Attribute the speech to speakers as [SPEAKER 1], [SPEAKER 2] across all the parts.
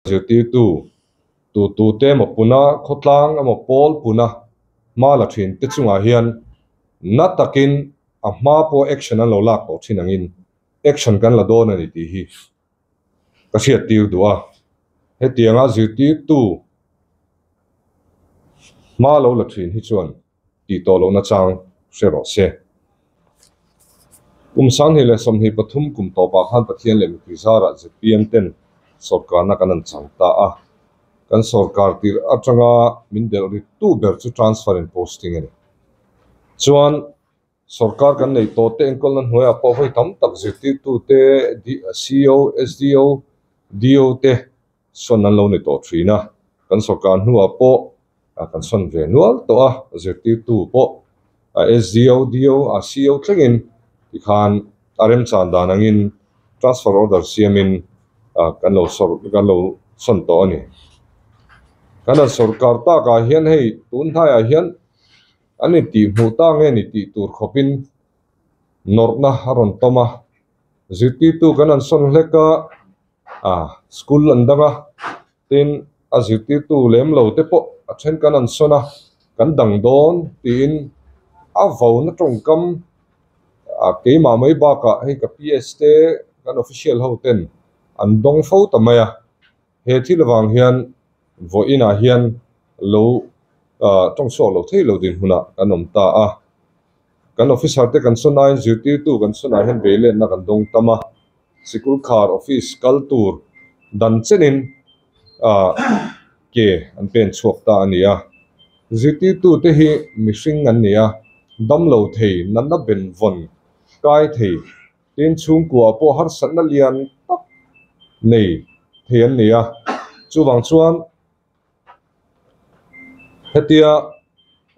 [SPEAKER 1] Zirtirtu, tu tute emaw puna khawtlang emaw pawl puna hma la thin te chungah hian na takin a hma pawh action an lo lak tawh thin angin action kan la dawn a ni tih hi ka hriattir duh a. Hetianga zirtirtu hma lo la thin hi chuan tih tawh lohna chang hre rawh se. Kum 2023 kum tawpah khan Pathian leh mipui zarah zpm ten sawrkarna kan an chang ta a. Kan sawrkar tirh atanga min delh rit tu ber chu transfer and posting a ni. Chuan sawrkar kan neih tawh te enkawlna hnuaiah pawh vawi tam tak zirtirtute, CO, SDO, DO te sawn an lo ni tawh thin a. Kan sawrkar hnuah pawh kan sawn ve nual tawh a, zirtirtu pawh SDO, DO, CO thlengin tikhan a remchan dan angin transfer order siamin kan lo kan lo sawn tawh a ni. Kan han sawrkar takah hian hei tun hnaiah hian an intihhmuh ta nge ni tih tur khawpin nawrhna a rawn tawm a, zirtirtu kan han sawn hlek a, school an dang a, tin a zirtirtu lem lo te pawh a then kan an sawn a, kan dang dawn tiin a vauna tawngkam keimah mai bakah hei ka PS te kan official ho ten an dawng fo ta mai a, he thil avang hian vawiinah hian lo tawng chhuak lo thei lo dinhmunah kan awm ta a, kan officer te kan sawn aiin zirtirtu kan sawnah hian beiletna kan dawng tam a. Sikul khar office kal tur dan chenin ah ke an pen chhuak ta a ni a. Zirtirtute hi mihring an ni a, damlo thei, natna benvawn kai thei, tin chhungkua pawh harsatna lian tak nei thei an ni a. Chuvang chuan hetia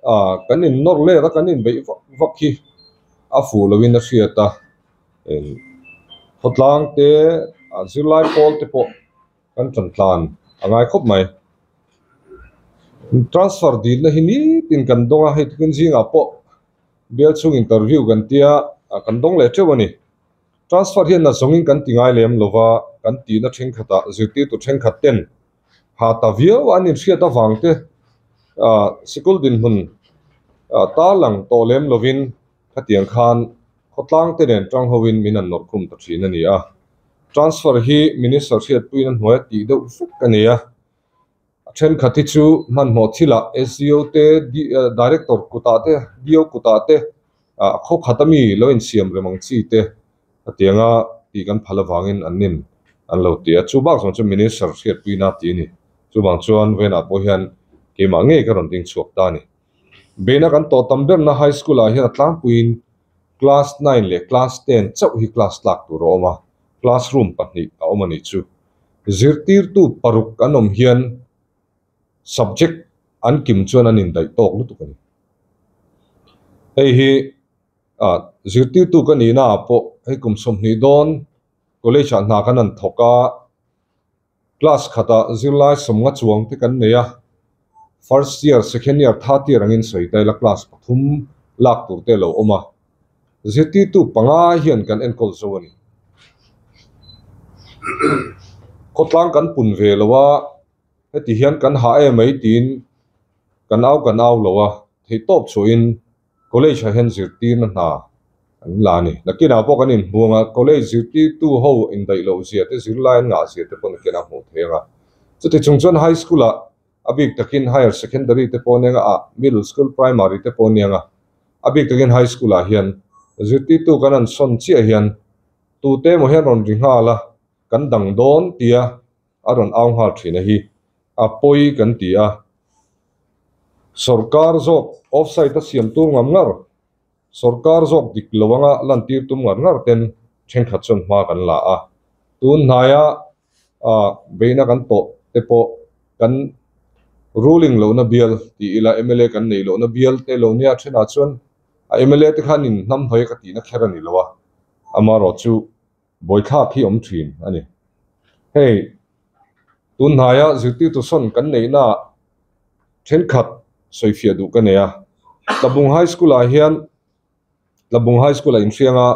[SPEAKER 1] ah kan in nawr let a kan inbeih vak vak hi a fuh loin a hriat a eng khawtlang te ah zirlai pawl te pawh kan tan tlan a ngai khawp mai transfer dilna hi nitin kan dawng a hei tukin zingah pawh bial chhung interview kan tia ah kan dawng leh teuh a ni transfer hian na zawngin kan ti ngai lem lova kan tihna thenkhatah zirtirtu thenkhat ten. Ha ta viau an inhriat avang te ah sikul dinhmun ah tarlang tawh lem lovin khatiang khan khawtlang te nen tang hovin min an nawrh khum ta thin a ni a. Transfer hi Minister hriatpuina hnuaia tih deuh vek a ni a. A thenkhat hi chu hmanhmawh thilah SDO te Director kutah te DO kutah te ah khawkhat ami lo insiam rem ang chi te Hetianga tih kan phal avangin an nin an lo ti a, chu bak zawng chu Minister hriatpuina ti a ni. Chuvang chuan vawiinah pawh hian keimah ngei ka rawn ding chhuak ta a ni. Beihna kan tawh tam berna High School ah hian a tlangpuiin Class nine leh Class ten chauh hi class tlak tur a awm a, classroom pahnih a awm a nih chu. Zirtirtu paruk an awm hian subject an kim chuan an indaih tawk lutuk a ni. Hei hi. Ah, zirtirtu ka nihna ah pawh hei kum 20 dawn college ah hna kan han thawk a, class khatah zirlai 50 chuang te kan nei a, first year, second year, third year angin sawi ta ila class pathum lak tur te a lo awm a, zirtirtu panga hian kan enkawl zo a ni. Khawtlang kan pun ve lo a, heti hian kan hah em mai tiin kan au kan au lo a, theihtawp chhuahin College ah hian zirtirna hna an la a ni. Nakinah pawh kan inhmuang a, college zirtirtu ho indaih loh zia te, zirlai an ngah zia te pawh nakinah hmuh theih ang a. Chuti chung chuan high school ah a bik takin higher secondary te pawh aniang a, ah middle school, primary te pawh aniang a, a bik takin high school ah hian zirtirtu kan han sawn chiah hian tute emaw hian rawn ri nghal a, kan dang dawn tia a rawn au nghal thin a hi a pawi kan ti a. Sorkar zawk offside a siam tur ngam ngar, sorkar zawk dik lo anga lantir tum ngar ngar ten thenkhat chuan hma kan la a. Tun hnaia beihna kan tawh te pawh kan ruling lohna bial ti ila mla kan neih lohna bial te lo nia thenah chuan a mla te khan in hnamhnawi ka tihna kher a ni lo a, amaherawhchu Bawithlak hi awm thin a ni. Hei, tun hnaia zirtirtu sawn kan neihna thenkhat sawifiah duh ka nei a. Tlabung High School ah hian Tlabung High School ah inhrianga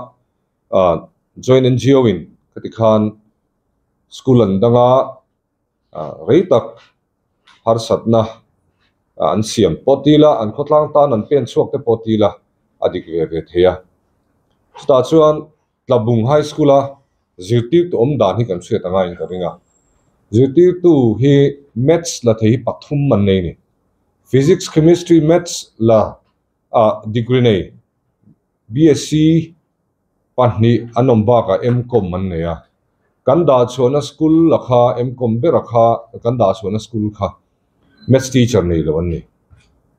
[SPEAKER 1] ah Joint NGO in khati khan school an dang a. Rei tak harsatna an siam pawh ti ila, an khawtlang tan an pen chhuak te pawh ti ila a dik ve ve thei a. Chutah chuan Tlabung High School a zirtirtu awm dan hi kan hriat angaiin ka ring a. Zirtirtu hi Maths la thei hi pathum an nei a ni. Physics, Chemistry, Maths la ah degree nei BSc pahnih an awm bakah M-Com an nei a. Kan dah chhuahna school a kha M-Com bera kha kan dah chhuahna school kha Maths teacher nei lo an ni.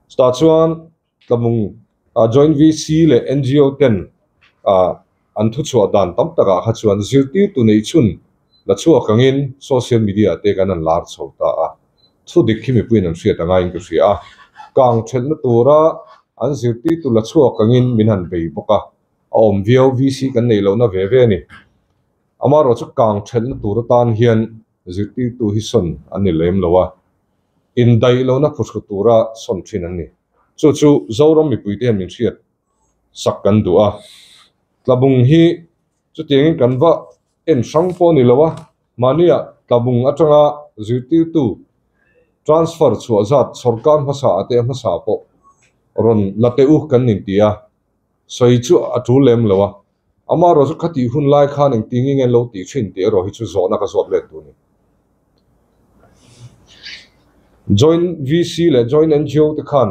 [SPEAKER 1] Chutah chuan Tlabung Joint VC leh ngo ten an thuchhuah dan tam takah kha chuan zirtirtu neih chhun la chhuak angin social media te kan han lar chho ta a. Thu dik hi mipuiin an hriat angaiin ka hria a. Kang thelhna tura an zirtirtu la chhuak angin min han bei bawk a. A awm viau VC kan neih lohna ve ve a ni. Amaherawhchu kang thelhna tur atan hian zirtirtu hi sawn an ni lem lo a. Indaih lohna phuhru tura sawn thin an ni. Chu chu Zoram mipuite hian min hriat sak kan duh a. Tlabung hi chutiangin kan va en hrang pawh a ni lo a, mahnia tlabung atanga zirtirtu transfer chhuah zat sawrkar hmasa ah te hmasa pawh rawn la teh u kan inti a, sawi chu a tul lem lo a. Amaherawh chu khatih hun lai khan engtin nge an lo tih thin tih erawh hi chu zawhna ka zawt let tur a ni. Joint VC leh Joint ngo te khan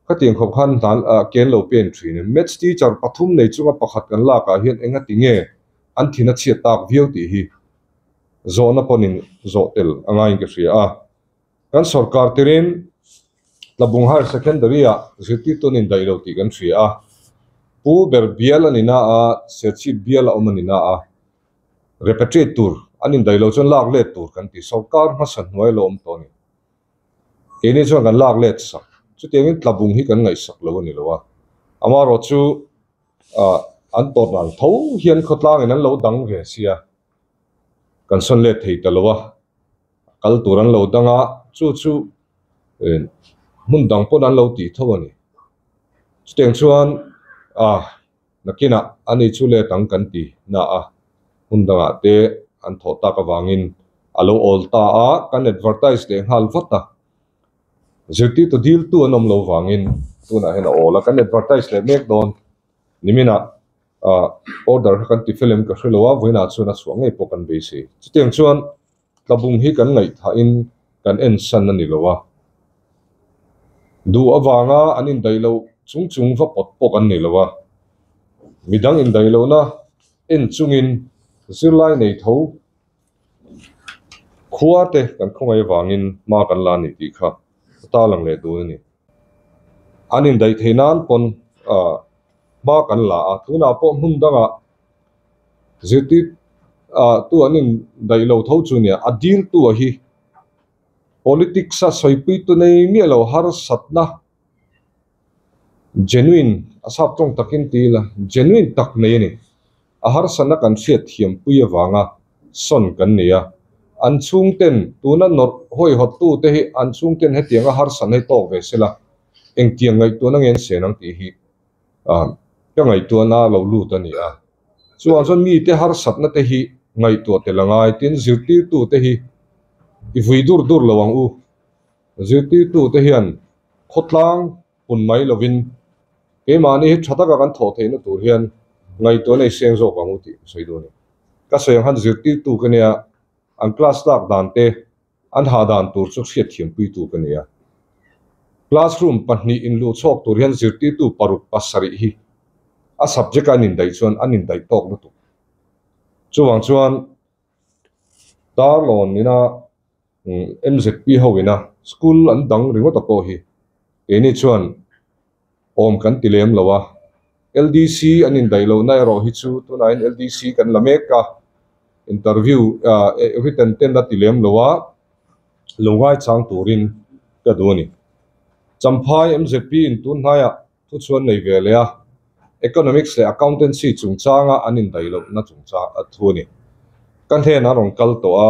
[SPEAKER 1] khatiang khawp khan hna ke an lo pen thin. Maths teacher pathum nei chunga pakhat kan lakah hian engati nge an thin a chhiat tak viau tih hi zawhna pawhin zawh tel a ngaiin ka hria a. Kan sawrkar tirin Tlabung Higher Secondary ah zirtirtu an indaih lo tih kan hria a. Pu ber bial a ni na a, Serchhip bial a awm a ni na a. Repatriate tur an indaih lo chuan lak let tur kan ti. Sawrkar hmasa hnuai lo awm tawh a ni. Keini chuan kan lak let sak. Chutiangin Tlabung hi kan ngaihsak lo a ni lo a. Amaherawhchu an tawt ang tho hian khawtlangin an lo dang ve sia. Kan sawn let thei ta lo a. Kal tur an lo dang a, chu chu hmun dang pawn an lo tih tho a ni. Chutiang chuan a nakinah a ni chu let ang kan ti na a, hmun dangah te an thawh tak avangin a lo awl ta a, kan advertise leh nghal vat a. Zirtirtu diltu an awm lo vangin tunah hian a awl a, kan advertise leh mek dawn. Niminah order kha kan ti fel em ka hre lo a, vawiinah chuan a chhuah ngei pawh kan beisei. Chutiang chuan Tlabung hi kan ngaihthahin kan en san a ni lo a, duh avanga an indaih loh chung chung va pawt pawk an ni lo a, midang indaih lohna en chungin zirlai nei tho khua te kan khawngaih avangin hma kan la a ni tih kha a tarlang leh dun a ni. An indaih theih nan pawn hma kan la a, tunah pawh hmun dangah Zirtir ah tu an in daih lo tho chu nia, a dil tu a hi politics a sawipui tu nei miah lo harsatna genuine a sap tawng takin ti ila genuine tak nei a ni. A harsatna kan hriat thiam pui avanga sawn kan nei a, an chhungten tuna nawrh hawihawt tu te hi an chhungten hetianga harsatna hi tawk ve sela engtiang ngaihtuahna nge an sen ang tih hi Ka ngaihtuahna a lo lut a ni a. Chuvang chuan mite harsatna te hi ngaihtuah tel a ngai. Tin, zirtirtute hi i vui dur dur lo ang u. Zirtirtute hian khawtlang pun mai lovin keimahni hi tha taka kan thawh theihna tur hian ngaihtuahna i seng zawk ang u tih ka sawi duh a ni. Ka sawi ang khan zirtirtu ka nia, an class lak dan te An ha dan tur chu hriatthiampuitu ka ni a. Classroom pahnih inluh chhawk tur hian zirtirtu paruk pasarih hi a subject a an indaih chuan an indaih tawk lutuk. Chuvang chuan Darlawn ina MZP ho ina school an dang ringawt a pawh hi keini chuan awm kan ti lem lo a, LDC an indaih lohna erawh hi chu tunah hian LDC kan la mek a, interview written ten a ti lem lo a, lo ngaichang turin ka duh a ni. Champhai MZP in tun hnaiah thuchhuan nei ve leh a, Economics leh Accountancy chungchanga an indaih lohna chungchang a thu a ni. Ka hnenah a rawn kal tawh a.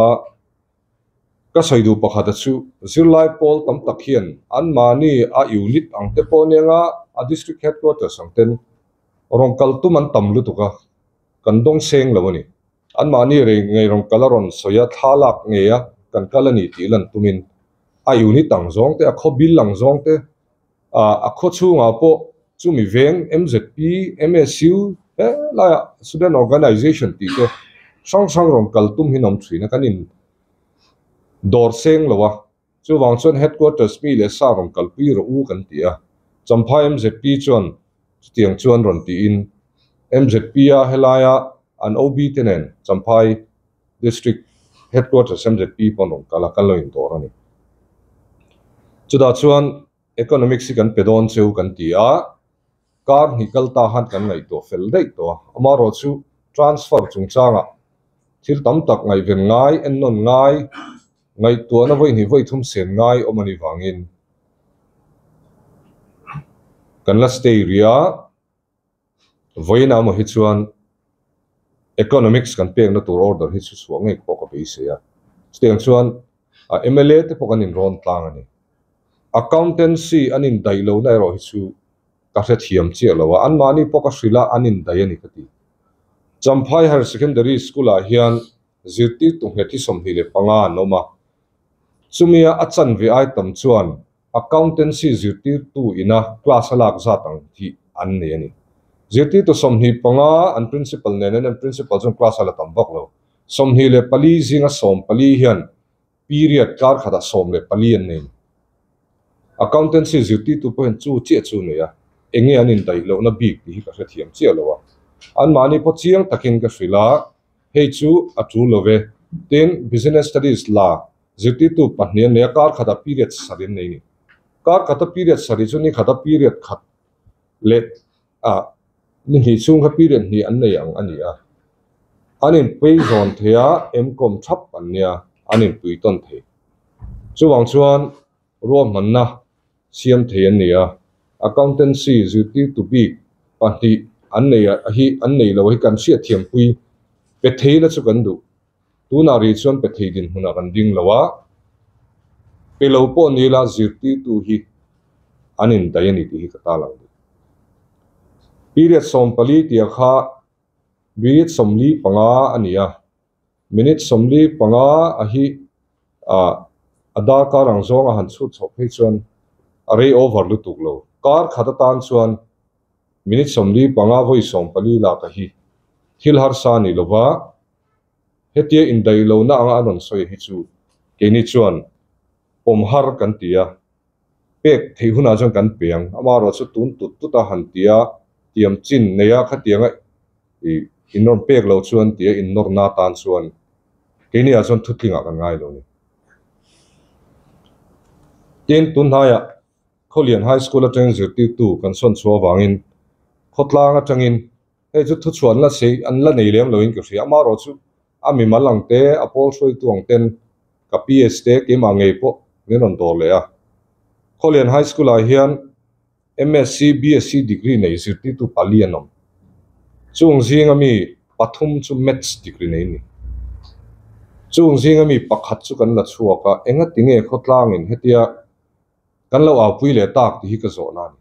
[SPEAKER 1] Ka sawi duh pakhata chu zirlai pawl tam tak hian anmahni a unit ang te pawh nia a district headquarters ang ten rawn kal tum an tam lutuk a, kan dawng seng lo a ni. Anmahni rei ngei rawn kal a rawn sawi a, thla lak ngei a. kan kal a ni tih lan tumin a unit ang zawng te, a khaw bil ang zawng te, ah a khaw chhungah pawh chumi veng MZP, MSU helaiah student organization tih te hrang hrang rawn kal tum hi an awm thin a, kan in dawr seng lo a. Chuvang chuan headquarters mi leh sa rawn kalpui rawh u kan ti a, Champhai MZP chuan chutiang chuan rawn tiin MZP a helaia an OB te nen Champhai District Headquarters MZP pawh an rawn kal a, kan lo indawr a ni. Chutah chuan Economics hi kan pe dawn cheu kan ti a, kar hnih kal ta khan kan ngaihtuah fel daih tawh a, amaherawhchu transfer chungchangah thil tam tak ngaihven ngai, ennawn ngai, Ngaihtuahna vawi hnih vawi thum sen ngai awm a nih vangin kan la stay rih a, vawiin ah emaw hi chuan economics kan pekna tur order hi chu chhuah ngei pawh ka beisei a, chutiang chuan a mla te pawh kan inrawn tlang a ni. Accountancy an indaih lohna erawh hi chu ka hrethiam chiah lo a, anmahni pawh ka hrilh a an indaih a ni ka ti. Champhai Higher Secondary School ah hian Zirtirtu nghet hi 25 an awm a, chumia a chanve ai tam chuan Accountancy zirtirtu ina class a lak zat ang hi an nei a ni. Zirtirtu 25 an principal nen an principal chuan class a la tam vak lo. 24 zinga 14 hian period kar khatah 14 an nei a ni. Accountancy zirtirtu pawh hian chu chiah chu nei a, enge an indaih lohna bik tih hi ka hrethiam chiah lo a. Anmahni pawh chiang takin ka hrilh a. Hei chu a tul lo ve. Tin, Business Studies la zirtirtu pahnih an nei a, kar khata period sarih an nei a ni. Kar khata period sarih chu ni khata period khat leh ah ni hnih chhung kha period hnih an nei ang a ni a. An inpui zawn thei a, M-Com thap an nia, an inpui tawn thei. Chuvang chuan ruahmanna siam thei an ni a, accountancy zirtirtu bik pahnih an nei hi an nei lo hi kan hriatthiampui pe thei la chu kan duh. Tunah rih chuan pe thei dinhmunah kan ding lo a, pe lo pawh ni la zirtirtu hi an indaih a ni tih hi ka ta lang duh. Period 14 tia kha minute 45 a ni a. Minute 45 a hi ah a darkar ang zawng a han chhut chhoh phei chuan a rei over lutuk lo. Kar khat atan chuan minute 45 vawi 14 lak a hi thil harsa a ni lova, hetia indaih lohna anga a rawn sawi hi chu keini chuan pawm har kan ti a, pek theih hunah chuan kan pe ang. Amaherawhchu tun tut tut a han ti a, tiam chin nei a khatianga Ih, in rawn pek loh chuan tia in nawrna atan chuan keini ah chuan thutling ah kan ngai lo ni. Tin, tunhnaiah Khawlian High School atangin zirtirtu kan sawn chhuah avangin khawtlang atangin hei chu thuchhuah an la sei an la nei lem loin ka hria. Amaherawh chu a mimal ang te, a pawl hruaitu ang ten ka PS te keimah ngei pawh min rawn dawr leh a. Khawlian High School ah hian MSc, BSc degree nei zirtirtu pali an awm. Chung zinga mi pathum chu Maths degree nei a ni. Chung zinga mi pakhat chu kan la chhuak a, engati nge khawtlangin hetia kan lo aupui leh tak tih hi ka zawhna a ni.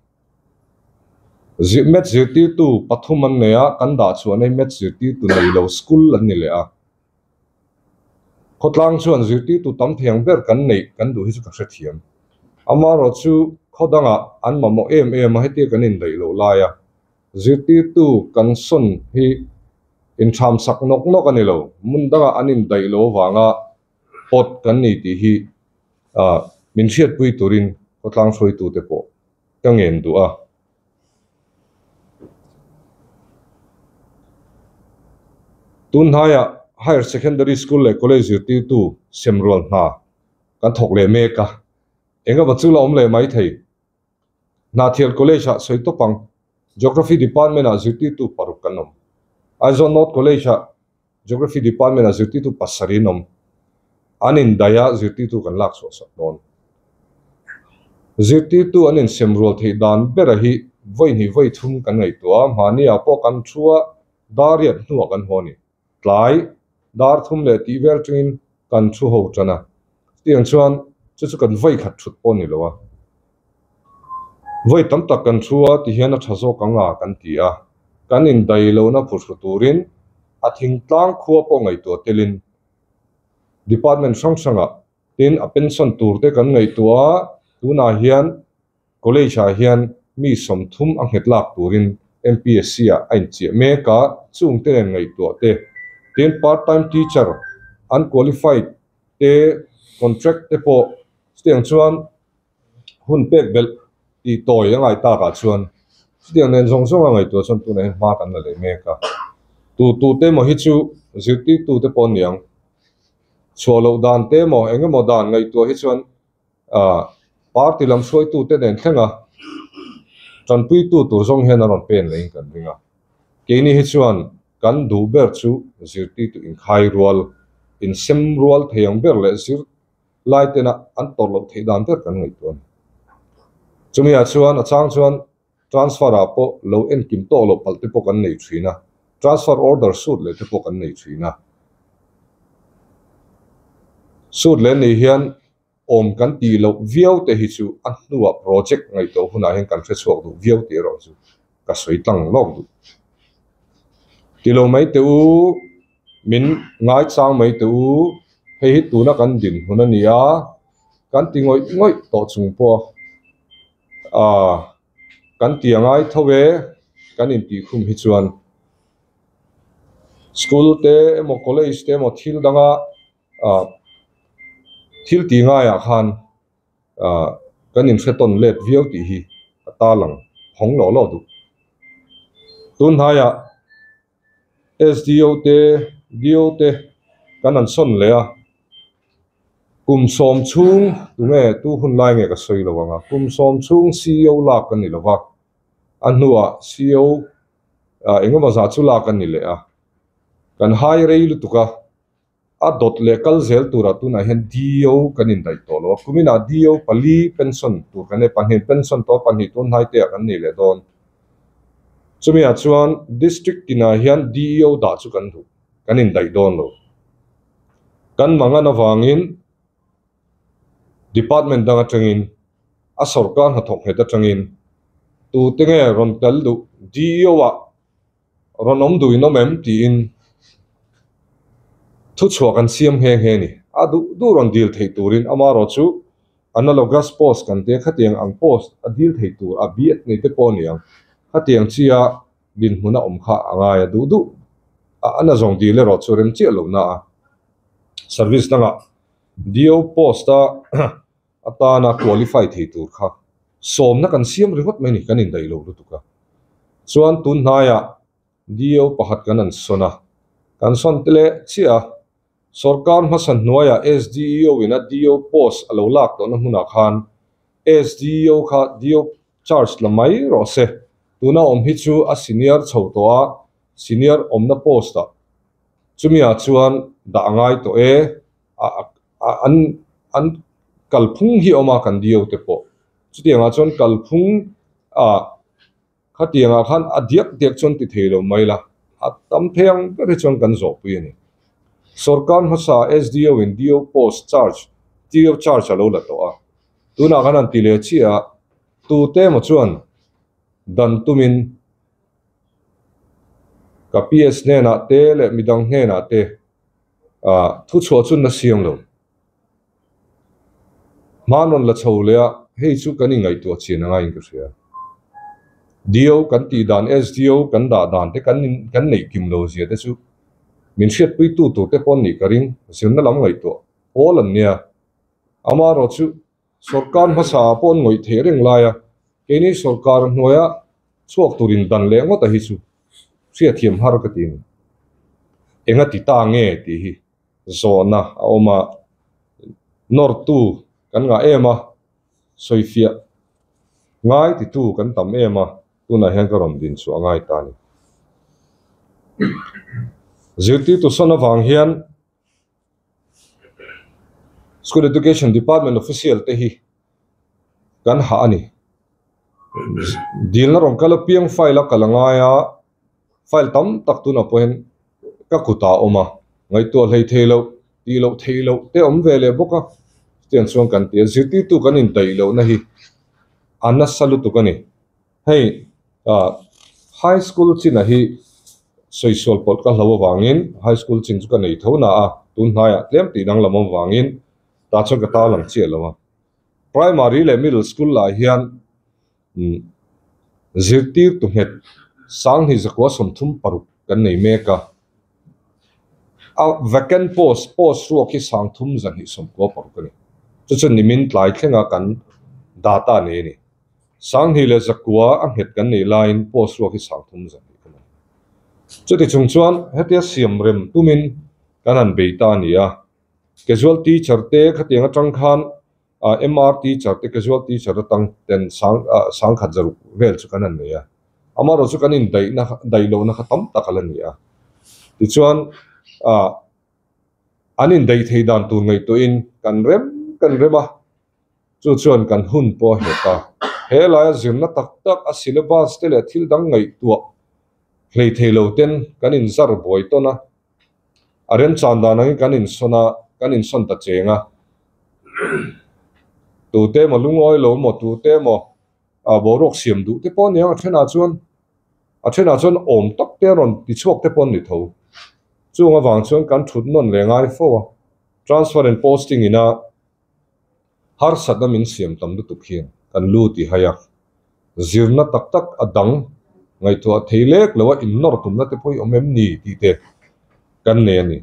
[SPEAKER 1] Maths zirtirtu pathum an nei a, kan dah chhuah nei Maths zirtirtu nei lo school an ni leh a. Khawtlang chuan zirtirtu tam thei ang ber kan neih kan duh hi chu ka hrethiam. Amaherawh chu khaw dangah an mamawh em em a, hetia kan indaih loh lai a, zirtirtu kan sawn hi intham sak nawk nawk a ni lo. Hmun dangah an indaih loh avanga pawt kan ni tih hi min hriatpui turin khawtlang hruaitute pawh ka ngen duh a. Tunhnaiah Higher Secondary School leh College zirtirtu semrual hna kan thawk leh mek a, eng emaw chu la awm leh mai thei. Hnahthial College ah sawi tawp ang, Geography Department ah zirtirtu paruk kan awm. Aizawl North College ah Geography Department ah zirtirtu pasarih an awm. An indaih a zirtirtu kan lak chhuah sak dawn. Zirtirtu an insem rual theih dan bera hi vawi hnih vawi thum kan ngaihtuah a, mahni ah pawh kan thu a, dar riat hnuah kan haw a ni. Tlai dar thum leh tih vel tangin kan thu ho tan a, chutiang chuan chu chu kan vawi khat thut pawh a ni lo a. Vawi tam tak kan thu a tihian a tha zawk ang a kan ti a, kan indaih lohna phuhru turin a thingtlang khua pawh ngaihtuah telin. Department hrang hrangah tin a pension tur te kan ngaihtuah a, tunah hian college ah hian mi 30 a nghet lak turin MPSC ah a inchiah mek a, chung te nen ngaihtuah te tin part time teacher unqualified te contract te pawh chutiang chuan hun pek belh tih tawi a ngai takah chuan chutiang nen zawng zawng a ngaihtuah chuan tunah hian hma kan la leh mek a, tu tu te emaw hi chu zirtirtu te pawh aniang chhuah loh dan te emaw eng emaw dan ngaihtuah hi chuan ah party lam hruaitu te nen thleng a tanpuitu tur zawng hian a rawn pen leh in kan ring a, keini hi chuan kan duh ber chu zirtirtu inkhai rual insem rual thei ang ber leh zir lai tena an tawrh loh theih dan ber kan ngaihtuah a ni. Chumi ah chuan a chang chuan transfer ah pawh lo enkim tawk loh palh te pawh kan nei thin a, transfer order sut leh te pawh kan nei thin a. Sut leh ni hian awm kan tih loh viau te hi chu a hnuah project ngaihtuah hunah hian kan hrechhuak duh viau tih erawh chu ka sawi tlang lawk duh. Ti lo mai teh u. Min ngaichang mai teh u, hei hi tuna kan dinhmun a ni a, kan ti ngawih ngawih tawh chung pawh a, kan ti a ngai tho e, kan intihkhum hi chuan school te emaw college te emaw thil danga thil tih ngaiah khan kan inhre tawn let viau tih hi a tarlang phawng lawh lawh duh. Tunhnaiah. SDO te, DO te kan han sawn leh a, kum 10 chhung tunge tu hun lai nge ka sawi lo ang a, kum 10 chhung CEO lak a ni lo va, a hnuah CEO engemaw zah chu lak a ni leh a, kan hai rei lutuk a. A dawt leh kal zel turah tunah hian DO kan indaih tawh lo a, kuminah DO pali pension tur kan nei, pahnih pension tawh pahnih tun hnai te ah kan nei leh dawn. Chumi ah chuan district tinah hian DEO dah chu kan duh, kan indaih dawn lo. Kan mangan avangin department dang atangin a sorkar hnathawk nghet atangin tute nge rawn tel duh DEO ah Rawn awm duh in awm em? tiin thuchhuah kan siam nghe nghe a ni. A duh duh rawn dil theih turin amarawh chu analogous post kan tia khatiang ang post a dil theih tur a biak nei te pawh a ni ang. Khatiang chia dinhmun a awm kha a ngai a duh duh a a nazawng dil erawh chu rem chiah lohna a service dangah DO post a atana qualify thei tur kha sawmna kan siam ringawt mai a ni, kan indaih lo lutuk a. Chuan tun hnaiah DO pakhat kan an sawn a, kan sawn te leh chiah a, sorkar hmasa hnuaiah SDEO in a DO post a lo lak tawhna hmunah khan SDEO kha DO charge la mai rawh se, tuna awm hi chu a senior chho tawh a, senior awmna post ah chumiah chuan dah a ngai tawh e. an an kalphung hi a awm a kan DO te pawh chutiangah chuan kalphung ah khatiangah khan a diak diak chuan ti thei lo mai la a tam thei ang ber hi chuan kan zawhpui a ni. Sorkar hmasa SDO in DO post charge DO charge a lo la tawh a tunah khan an ti leh chiah a tute emaw chuan dan tumin ka PS hnenah te leh midang hnenah te ah thuchhuah chu na siam lo. Hma rawn la chho leh a, hei chu kan inngaihtuah chian anga in ka hria. DO kan tih dan, SDO kan dah dan te kan kan neih kim lo zia te chu min hriatpuitu tur te pawh an nih ka ring, zirna lam ngaihtuah pawl an nia. Amaherawh chu Sorkar hmasa ah pawh an ngawih theih reng lai a, keini sorkar hnuaia chhuak turin dan leh ngawt a hi chu hriatthiam har ka ti a ni. Enga ti ta nge tih hi zawhna a awm a, nawrtu kan ngah em a, sawifiah ngai titu kan tam em a, tunah hian ka rawn din chhuah ngai ta a ni. Zirtirtu sawn avang hian. School Education Department official te hi kan hah a ni. Dilna rawn kal apiang file a kal a ngai a, file tam tak tunah pawh hian ka kutah a awm a, ngaihtuah hlei thei loh, tih loh theih loh te awm ve leh bawk a, chutiang chuan kan ti a, zirtirtu kan indaih lohna hi a nasa lutuk a ni. Hei ah high school chin ah hi sawi sual pawlh ka hlo avangin high school chin chu ka nei tho na a, Tun hnaiah tlem tih danglam awm vangin tah chuan ka tarlang chiah lo a. Primary leh middle school lah hian zirtirtu nghet sanghnih zakua 36 kan nei mek a. A vacant post, post ruak hi 3296 a ni. Chu chu nimin tlai thlenga kan data nei a ni. 2100 a nghet kan nei laiin post ruak hi 32 a ni. Chuti chung chuan hetia siam rem tumin kan han bei ta a ni a. Casual teacher te khatiang atang khan MR teacher te casual teacher atang ten sang 1600 vel chu kan han nei a. Amaherawhchu chu kan indaihna daih lohna kha tam tak a la ni a. Tichuan an indaih thei dan tur ngaihtuahin kan rem kan rem a. Chu chuan kan hun pawh a hek a. He laia zirna tak tak a syllabus te leh thil dang ngaihtuah hlei thei lo ten kan inzar buai tawn a. A remchan dan angin kan insawn a, kan insawn ta cheng a. Tute emaw lungawi lo maw, tute emaw boruak siam duh te pawh a ni ang a thenah chuan a thenah chuan awm tak te a rawn ti chhuak te pawh an ni tho. Chung avang chuan kan thut nawn leh ngai fo a. Transfer and posting ina harsatna min siam tam lutuk hian kan lu ti hai a, zirna tak tak a dang ngaihtuah thei lek lo a innawr tumna te pawh hi awm em ni tih te kan nei a ni.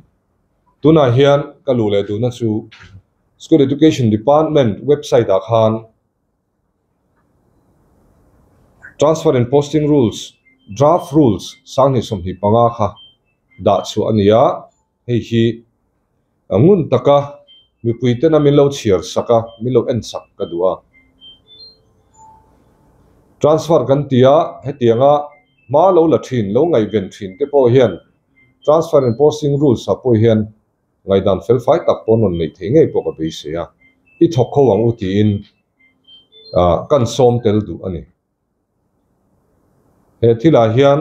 [SPEAKER 1] Tunah hian ka luh leh duhna chu School Education Department website ah khan Transfer and Posting Rules, Draft Rules 2025 kha dah chhuah a ni a, hei hi ngun taka mipui tena min lo chhiar sak a, min lo en sak ka duh a. Transfer kan ti a, hetianga hma lo la thin, lo ngaihven thin te pawh hian Transfer and Posting Rules ah pawh hian ngaihdan fel fai tak pawh rawn neih theih ngei pawh ka beisei a, i thawk ho ang u tiin kan sawm tel duh a ni. He thilah hian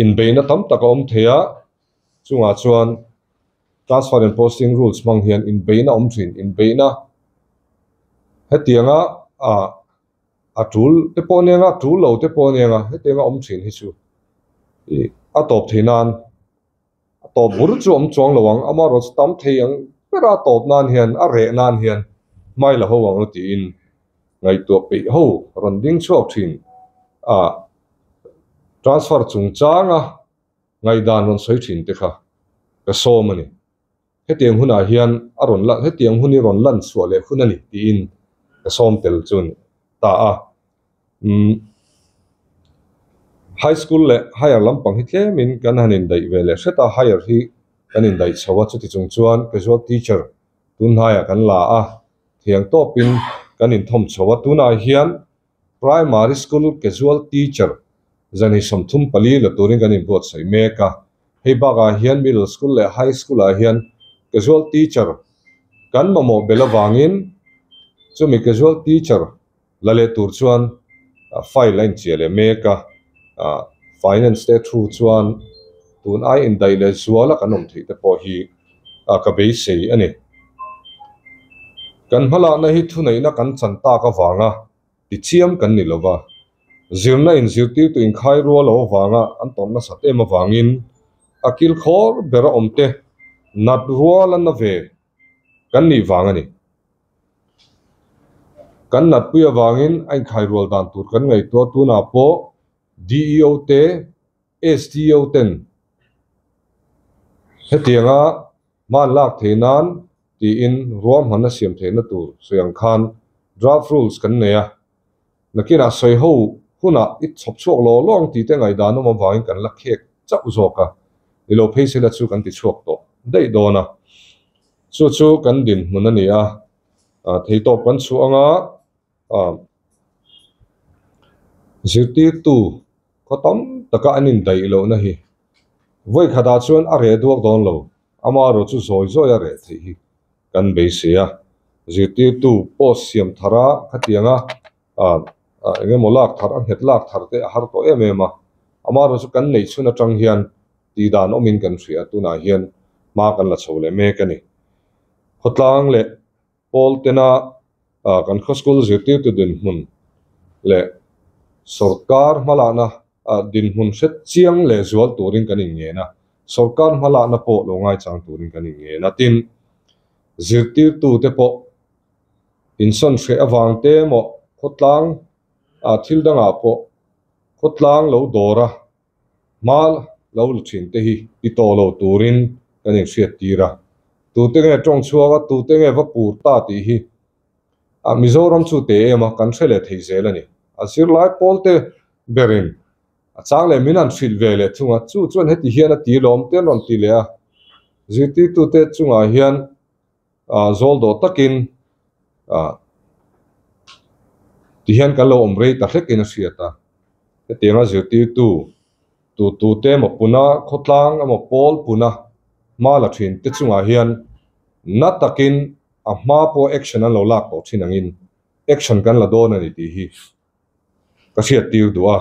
[SPEAKER 1] inbeihna tam tak a awm thei a, chungah chuan transfer and posting rules hmang hian inbeihna awm thin, inbeihna hetianga ah a tul te pawh ania nga, tul lo te pawh ania nga, hetianga awm thin hi chu ih a tawp thei nan A tawp bur chu awm chuang lo ang, amaherawh chu tam thei ang bera a tawp nan hian, a reh nan hian hmai la ho ang tiin ngaihtuah peih ho rawn ding chhuak thin a, transfer chungchanga ngaihdan rawn sawi thin te kha ka sawm a ni. Hetiang hunah hian a rawn lan, hetiang hun hi rawn lan chhuah leh hun a ni tiin ka sawm tel chu a ni ta a. Umm high school leh higher lampang hi tlemin kan han indaih ve leh hret a, higher hi kan indaih chho a, chuti chung chuan casual teacher tun hnaiah kan la a, thiang tawpin kan inthawm chho a, tunah hian primary school casual teacher zan hi 34 la turin kan inbuatsaih mek a, hei bakah hian middle school leh high school ah hian casual teacher kan mamawh belh avangin chumi casual teacher La leh tur chuan file a inchiah leh mek a, finance te thu chuan tun ai indaih leh zuala kan awm theih te pawh hi ka beisei a ni. Kan hmalakna hi thuneihna kan chan tak avanga tichiam kan ni lova, zirna inzirtirtu inkhai rual lo avanga an tawrh nasat em avangin a kilkhawr bera awmte nat rual a na ve kan nih vang a ni. Kan natpui avangin a inkhai rual dan tur kan ngaihtuah tunah pawh DEO te, SDO ten hetianga hma an lak theih nan tiin ruahmanna siam theihna tur sawi ang khan draft rules kan nei a. Nakinah sawi ho hunah i chhawp chhuak law law ang tih te ngaihdan awm avangin kan la khek chauh zawk a, ni lo phei sela chu kan ti chhuak tawh daih dawn a. Chu chu kan dinhmun a ni a, theitawp kan chhuah anga zirtirtu khaw tam taka an indaih lohna hi vawi khatah chuan a reh duak dawn lo, amaherawh chu zawi zawi a reh theih hi kan beisei a, zirtirtu post siam thar a khatianga eng emaw lak thar a nghet lak thar te a har tawh em em a, amaherawh chu kan neih chhun atang hian tih dan awmin kan hria tunah hian hma kan la chho leh mek a ni. Khawtlang leh pawl tena kan khaw school zirtirtu dinhmun leh sorkar hmalakna dinhmun hret chiang leh zual turin kan inngen a. Sorkar hmalakna pawh lo ngaichang turin kan inngen a. Tin, zirtirtute pawh insawn hreh avang te emaw khawtlang ah thil dangah pawh khawtlang lo dawr a hma lo la thin te hi ti tawh lo turin kan inhriat tir a. Tute nge tawng chhuak a, tute nge va pur ta tih hi ah Mizoram chu te em a, kan hre leh thei zel a ni. A zirlai pawl te berin a chang leh min han hrilh ve leh thung a, chu chuan heti hian a ti lawm te an rawn ti leh a, zirtirtute chungah hian ah zawl dawh takin ah ti hian kan lo awm rei ta hlekin a hriat a, hetianga zirtirtu tu tu te emaw puna khawtlang emaw pawl puna hma la thin te chungah hian na takin a hma pawh action an lo lak tawh thin angin action kan la dawn a ni tih hi ka hriat tir duh a,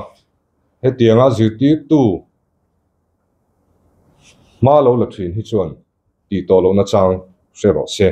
[SPEAKER 1] hetianga zirtirtu hma lo la thin hi chuan tih tawh lohna chang hre rawh se.